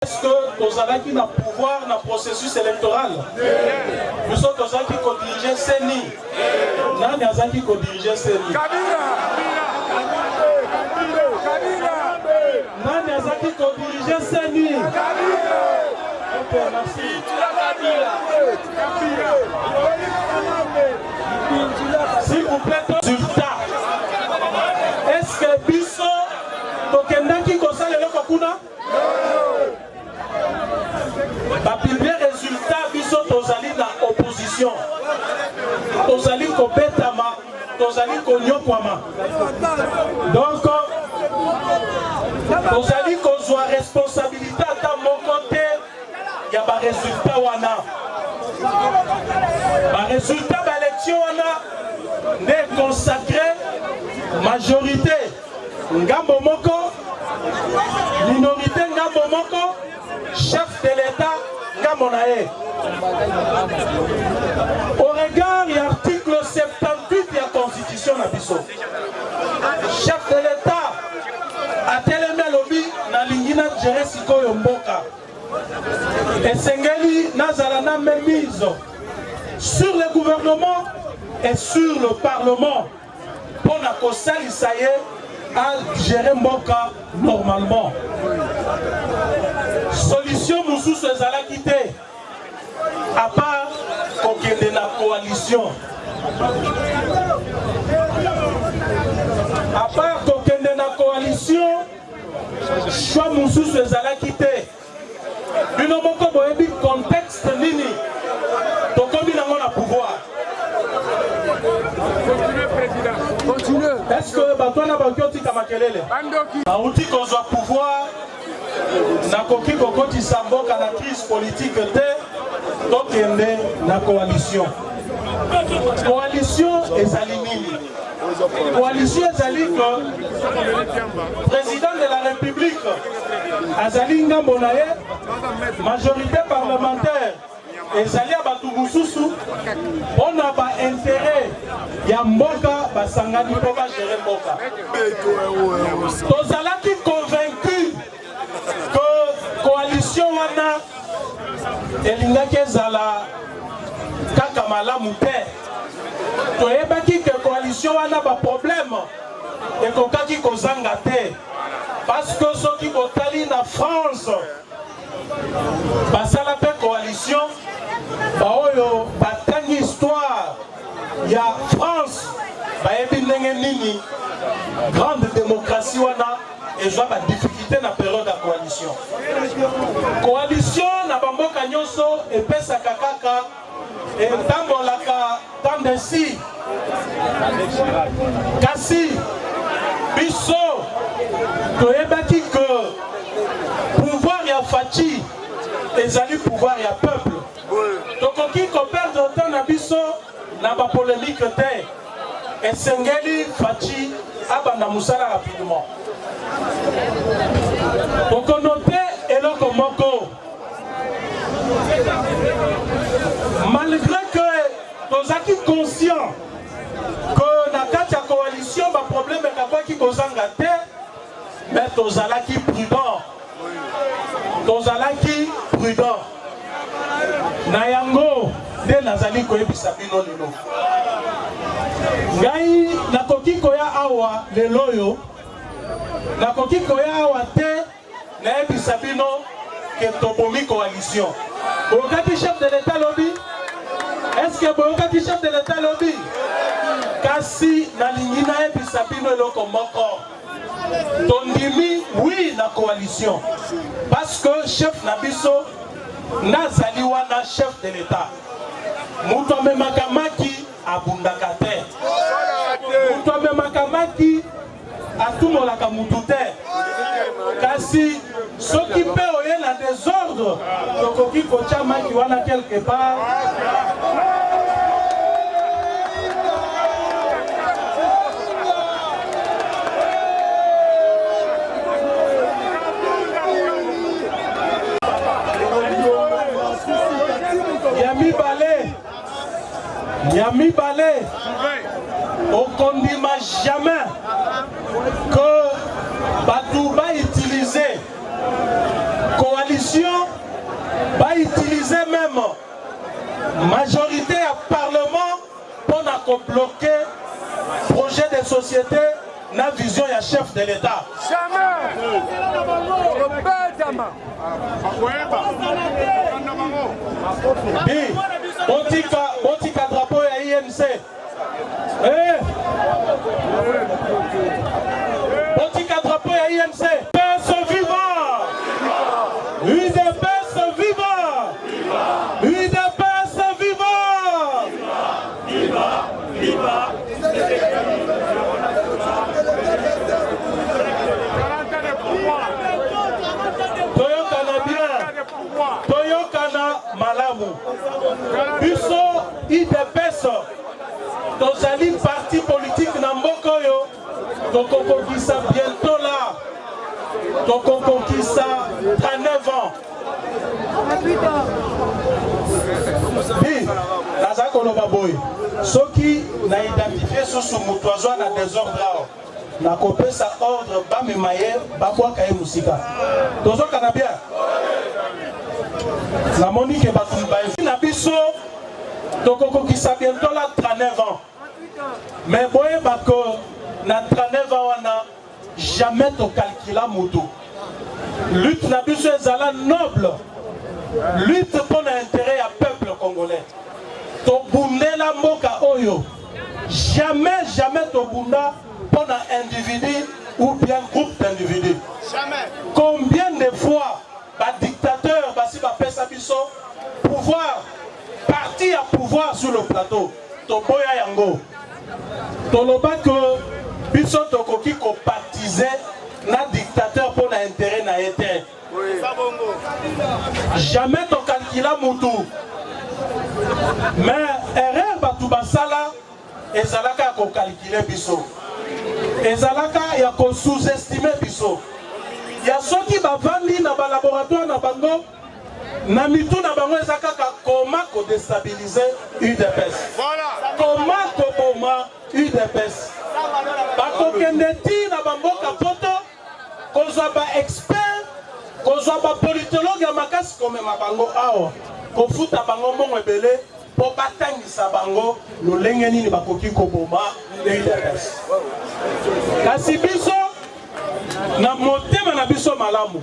Est-ce que tozalaki na pouvoir na processus électoral? Biso tozalaki kodiriger CENI. Nani azalaki kodiriger CENI? Nani azalaki kodiriger CENI? Ok, merci. S'il vous plaît, résultat. Est-ce que biso tokendaki kosala eloko kuna? Ba publier resultat biso tozali na opposition, tozali kobetama, tozali konyokwama, donc tozali kozwa responsabilité ata moko te ya ba resultat wana. Ba resultat ba election wana nde consacre majorité Ngambo moko, minorite ngambo moko, chef de l'Etat ngambo na ye. Au regard ya article 78 ya constitution na biso, chef de l'Etat atelemi alobi nalingi na gérer sikoyo mboka, esengeli nazala na mainmise sur le gouvernement et sur le parlement. mpo na kosalisa ye a gérer mboka normalement. Solution mosusu ezalaki te à part kokende na coalition, à part kokende na coalition, choix mosusu ezalaki te. Bino moko boyebi contexte nini tokomi nango na pouvoir. Est-ce que bato wana bakoki otika makelele? Bauti kozwa pouvoir, nakoki kokotisa mboka na crise politique te, tokende na coalition. Coalition ezali nini? Coalition ezali que président de la République azali ngambo na ye, majorité parlementaire ezali ya bato mosusu mpo na ba intérêt ya mboka basangani mpo bagere mboka. Tozalaki convaincu que coalition wana elingaki ezala kaka malamu te. Toyebaki ke coalition wana ba problème ekokaki kozanga te, parce que soki botali na France basala mpe coalition, baoyo batangi histoire ya France bayebi ndenge nini grande démocratie wana ezwa ba difficulté na periode ya coalition. Coalition na bamboka nyonso epesaka kaka etambolaka tandesi, kasi biso toyebaki que pouvoir ya Fatshi ezali pouvoir ya peuple. Tokoki ko perdre temps na biso na ba polemique te. Esengeli Fatshi abanda mosala rapidement. Okonote eloko moko, malgré que tozalaki conscient que na kati ya coalition ba problème ekakaki kozanga te, mais tozalaki prudent, tozalaki prudent. Na yango nde nazali koyebisa bino lelo, ngai nakoki koya awa lelo oyo, nakoki koya awa te nayebisa bino ke tobomi coalition. Boyokaki chef de l'Etat lobi? Est-ce que boyokaki chef de l'Etat lobi? Kasi nalingi nayebisa bino eloko moko. Tondimi oui na coalition parce que chef na biso nazali wana chef de l'Etat. Moto amemaka maki abundaka te. Moto amemaka maki atumolaka mutu te. Kasi soki mpe oye na desordre, tokoki kotya maki wana quelque part. Ya mibale, ya mibale, okondima jamais que bato ba utiliser coalition. Opposition ba utiliser meme majorité ya parlement mpo na ko bloquer projet de société na vision ya chef de l'État. Jamais. Bi, botika, botika drapeau ya INC. Eh! Botika drapeau ya INC. UDPS viva! UDPS viva! UDPS viva! Viva! Viva! Toyokana bien, toyokana malamu. Biso UDPS tozali parti politique na mboka oyo tokokokisa bientôt là tokokokisa 39 ans. Bi naza koloba boye soki na identifie susu moto azwa na desordre awa nakopesa ordre bamema ye babwaka ye mosika. Tozokana bien? Namoni ke bato baefi na biso tokokokisa bientôt la 39 ans, mais boyeba ke na 39 ans wana jamais tokalkila moto. Lutte na biso ezala noble, lutte mpo na intérêt ya peuple congolais. Tobundela mboka oyo, jamais jamais tobunda mpo na individu ou bien groupe d'individus. Combien de fois ba dictateurs basi bapesa biso pouvoir, parti ya pouvoir sur le plateau, toboya yango. Toloba que biso tokoki kopactiser na dictateur mpo na intérêt na ye te. Jamais tokalkila mutu. Mais erreur bato basala ezalaka ya kokalkile biso, ezalaka ya ko-sous-estimer biso, ya soki bavandi na balaboratoire na bango na mitu na bango eza kaka comment kodestabiliser UDPS, comment koboma UDPS. Bakokende ti na bamboka poto kozwa ba expert, kozwa ba politologue ya makasi, komema bango awa, kofuta bango mbongo ebele mpo batangisa bango lolenge nini bakoki koboma UDPS. Kasi biso na motema na biso malamu,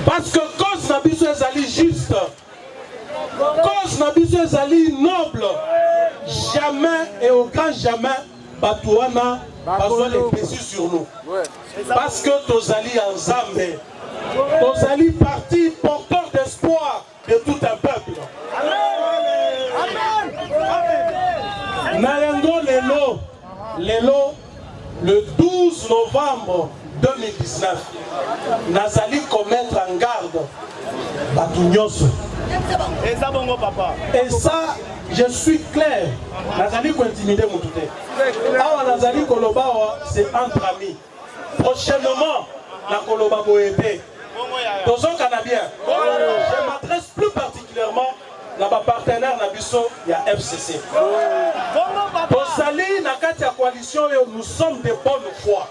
parce que cause na biso ezali juste, cause na biso ezali noble, jamais et au grand jamais bato wana bazwa le dessus sur nous, parce que tozali ya Nzambe, tozali parti porteur d'espoir de tout un peuple. Na yango lelo, lelo le 12 novembre 2019 nazali komettre en garde bato nyonso. Eza bongo papa. Et ça je suis clair, nazali kointimide motu te. Awa nazali koloba awa c'est entre amis. Prochainement nakoloba boye te. Tozokana bien. Je m'adresse plus particulièrement na ba partenaire na biso ya FCC. Tozali na kati ya coalition oyo, nous sommes de bonne foi.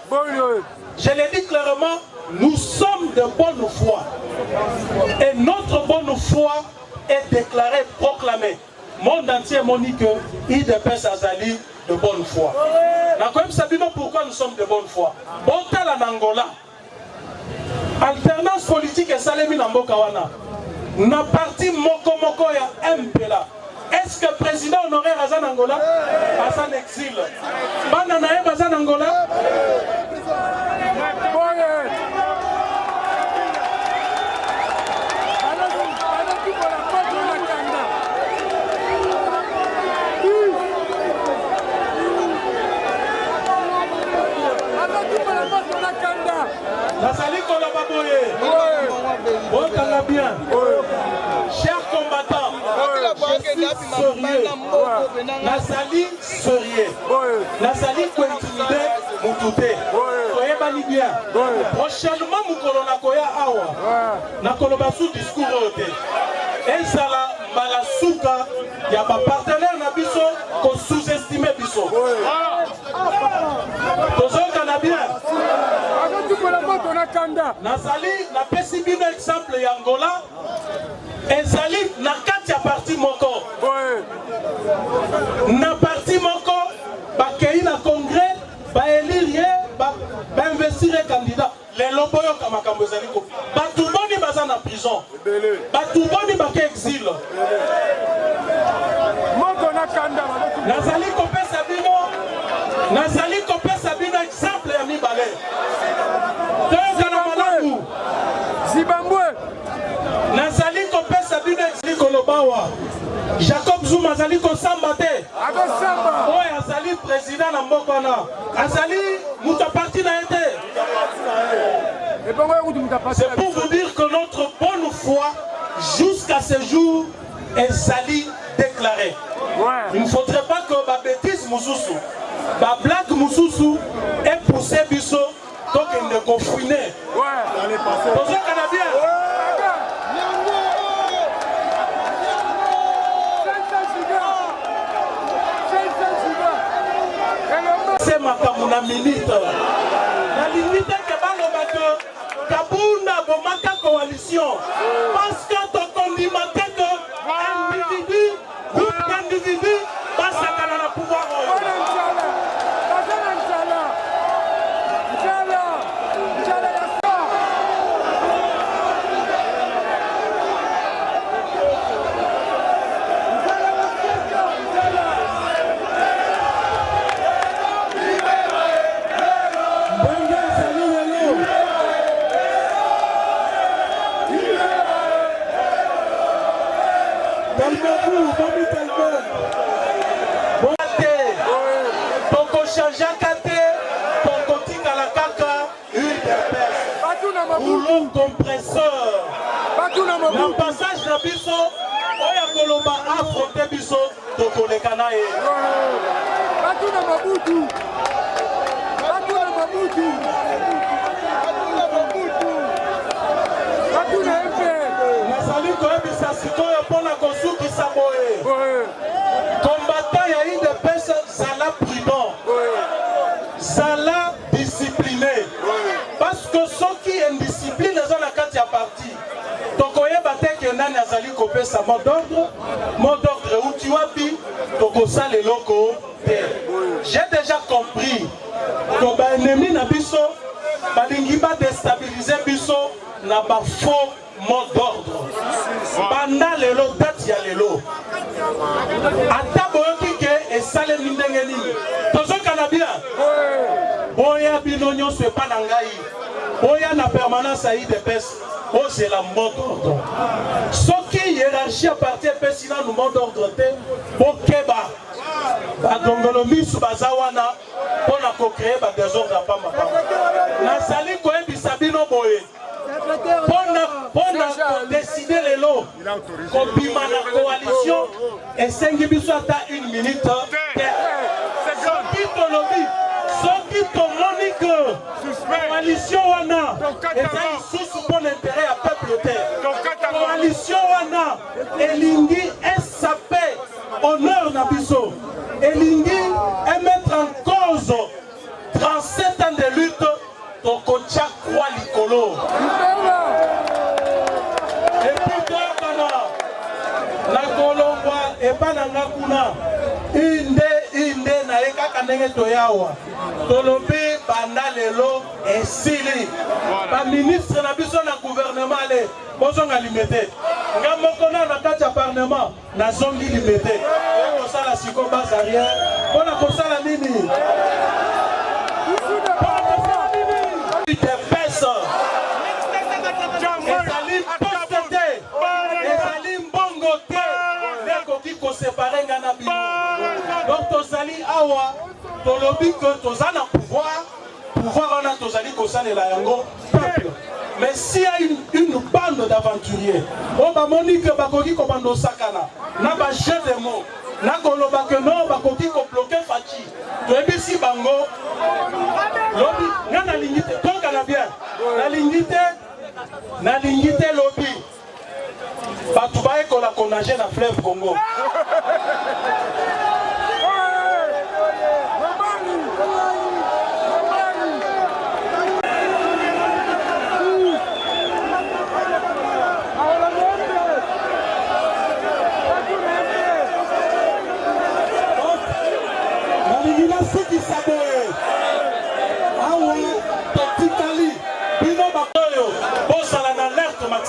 Je le dis clairement, nous sommes de bonne foi. Et notre bonne foi est déclarée, proclamée. Monde entier emoni que UDPS azali de bonne foi. Nakoyebisa bino pourquoi nous sommes de bonne foi. Botala na Angola, alternance politique esalemi na mboka wana na parti moko moko ya MPLA. Est-ce que président honoraire aza na Angola? Aza na exil. Bana na ye baza na Angola? Nazali koloba boye, bokanga bien, chers combattants, je suis sérieux, nazali sérieux, nazali kointimide mutu te, toyebani bien. Prochainement mokolo nakoya awa nakoloba su discours oyo te, ezala mbala suka ya bapartenaire na biso ko sous-estimer biso. Tozokana. Tozokana bien. Azotumbola moto na kanda. Nazali napesi bino exemple ya Angola ezali na kati ya parti moko. Na parti moko bakei na congrès ba élire ye ba, ba investir ye candidat. Lelo boyoka makambo ezali ko bato boni baza na prison, bato boni bake exil. Moto na kanda. Nazali kopesa bino, nazali kopesa bino exemple ya mibale. Toyokana malamu. Zimbabwe. Nazali kopesa bino ezali kolobawa. Jacob Zuma azali kosamba te. Akosamba. Oyo azali president na mboka wana azali moto ya parti na ye te. C'est pour vous dire que notre bonne foi jusqu'à ce jour ezali déclarée. Ouais. Il ne faudrait pas que ba bêtise mosusu, ba blague mosusu epousse biso tokende kofouiner. Ouais. Tozokana bien. Ouais. Se makambo na minute nalingi te ke baloba ke Kabund abomaka coalition parce que tokondima te ke individu groupe d'individu basakana na pouvoir oyo. Ndenge ezali lelo. Calmez-vous, bomi calme. Te, tokochangeaka te, tokotikala kaka UDPS. Rouleau compresseur. Na passage na biso, oyo akoloba affronte biso, tokoleka na ye. Batuna Mobutu. Batuna Mobutu. Batuna MPR. Nazali koyebisa sikoyo mpo na kosukisa boye. Combattant ya UDPS, zala prudent. Zala discipliné. Parce que soki indiscipline eza na kati ya parti, tokoyeba te ke nani azali kopesa mot d'ordre, mot d'ordre euti wapi, tokosala eloko te. J'ai déjà compris que ba ennemi na biso balingi ba déstabiliser biso na ba faux mot d'ordre. Banda lelo, date ya lelo, ata boyoki ke esalemi ndenge nini, tozokana bien. Boya bino nyonso epa na ngai, boya na permanence ya UDPS, bozela mot d'ordre. Soki hiérarchie ya parti epesi nanu mot d'ordre te, bokeba, badongolo misu baza wana mpo na kocréer ba désordre ya pamba pamba. Nazali koyebisa bino boye mpona kodécider lelo kobima na coalition, esengi biso ata une minute te. Soki tolobi, soki tomoni ke coalition wana eza lisusu mpo na intérêt ya peuple te, coalition wana elingi esaper honneur na biso, elingi emettre en cause 37 ans de lutte, tokotia croix likolo. Et puis toyokana na kolongwa epa na nga kuna inde inde na ye kaka ndenge toyawa tolobi banda lelo esili. Baministre na biso na gouvernement, ale bozonga Limete. Nga moko na na kati ya parlement nazongi Limete. Kosala siko base arrière mpona kosala nini? Mpona kosala nini? UDPS ezali poste te, ezali mbongo te nde ekoki koséparer nga na bino. Donc tozali awa, tolobi ke toza na pouvoir. Pouvoir wana tozali kosalela yango peuple. Mais s'il y a une bande d'aventuriers oyo bamoni ke bakoki kobanda osakana na bajeu de mots na koloba ke non, bakoki kobloquer Fatshi, toyebisi bango lobi nga nalingi te. Tokana bien, nalingi te, nalingi te lobi bato bayekola konager na fleuve Congo.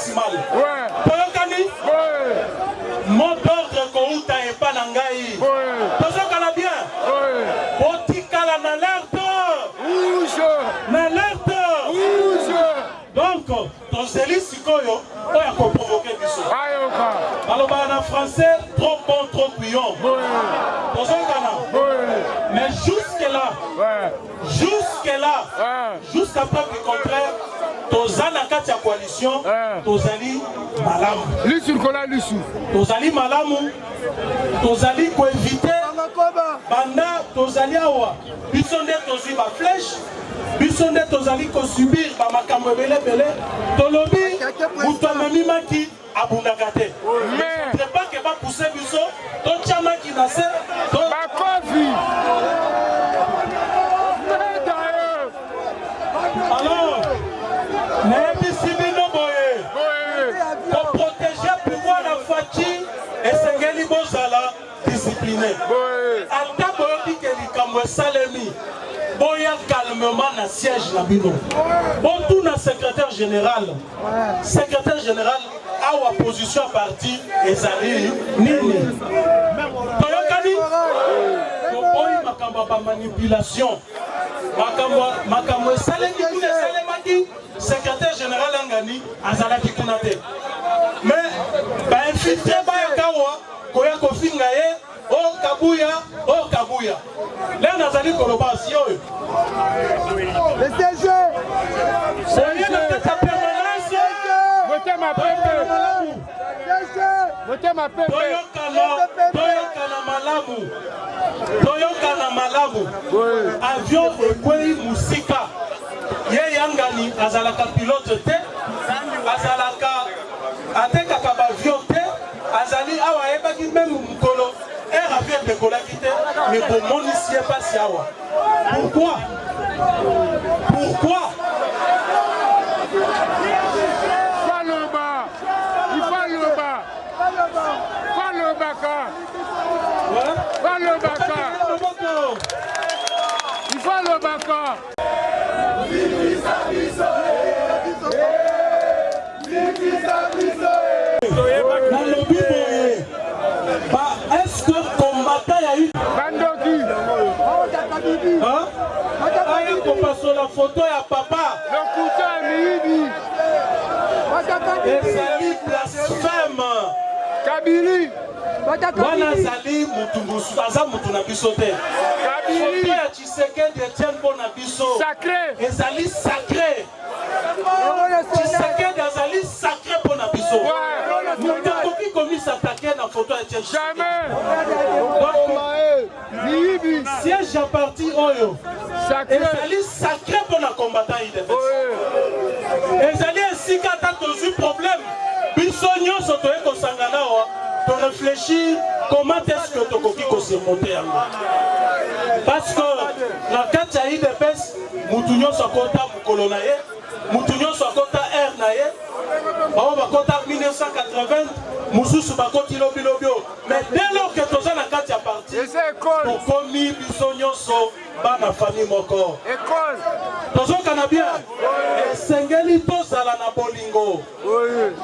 maximale. Toyokani? Mot d'ordre kouta epa na ngai. Tozokana bien? Botikala na alerte. Rouge. Na alerte. Rouge. Donc, tozeli sikoyo oyo akoprovoke biso. Balobaka na français trop bon trop couillon. Tozokana. Mais jusque là, jusque là, jusqu'à preuve du contraire, toza na kati ya coalition, tozali malamu. Lisu kola lisu. Tozali malamu, tozali koevite banda tozali awa, biso nde tozwi ba flèche, biso nde tozali kosubir bamakambo ebele ebele. Tolobi moto amemi maki abundaka te, Mais ne pas ke bapuse biso totya maki na se. Bakofi. Meda ye. Alors nayebisi bino boye, koprotéger pouvoir na Fatshi, esengeli bozala discipline. Boye. Ata boyoki ke likambo esalemi, boya calmement na siège na bino, botuna secrétaire général: secrétaire général, awa position ya parti ezali nini? Toyokani? Toboyi makambo ya bamanipulation. Makambo esalemi kuna, esalemaki, secrétaire général angani azalaki kuna te, mais bainfiltrés bayaka awa koya kofinga ye o Kabuya, o Kabuya. Lelo nazali koloba si oyo oye na kati ya permanence. Motema pepe. Motema pepe. Toyokana, toyokana malamu, toyokana malamu. Avion ekwei mosika. Ye yangani azalaka pilote te, azalaka atekaka baavion te. Azali awa, ayebaki même mokolo air avion edekolaki te, mais bomonisi ye mpasi awa. Pourquoi? Pourquoi? Faloba. Ifaloba. Falobaka. Ouais. Falobaka. Loboko. Ifalobaka. Nalobi boye ba, est ce que combattant ya eu Bandoki. Hein? Aya kopasola foto ya papa. Lokuta, miyibi. Ezali blasphème. Kabili. Wana azali mutu mosusu, aza mutu na biso te. Kabili. Foto ya Tshisekedi Etienne mpo na biso Sacré. ezali sacré. Tshisekedi azali sacré mpo na biso. Moto akoki komis'attaquer na foto ya Etienne? Jamais. Donc Miyibi. siège ya parti oyo Sacré. ezali sacré mpo na combattant UDPS. Ezali esika ata tozwi problème, biso nyonso toye kosangana awa, toréfléchir comment est-ce que tokoki kosurmonter yango, parce que na kati ya UDPS, mutu nyonso akota mokolo na ye, mutu nyonso akota aire na ye. Bango bakota 1980, mosusu bakoti lobilobi oyo, mais dès lors que toza na kati ya parti, Eza école. tokomi biso nyonso bana famille moko. École. Tozokana bien? Esengeli tozala na bolingo. Oui.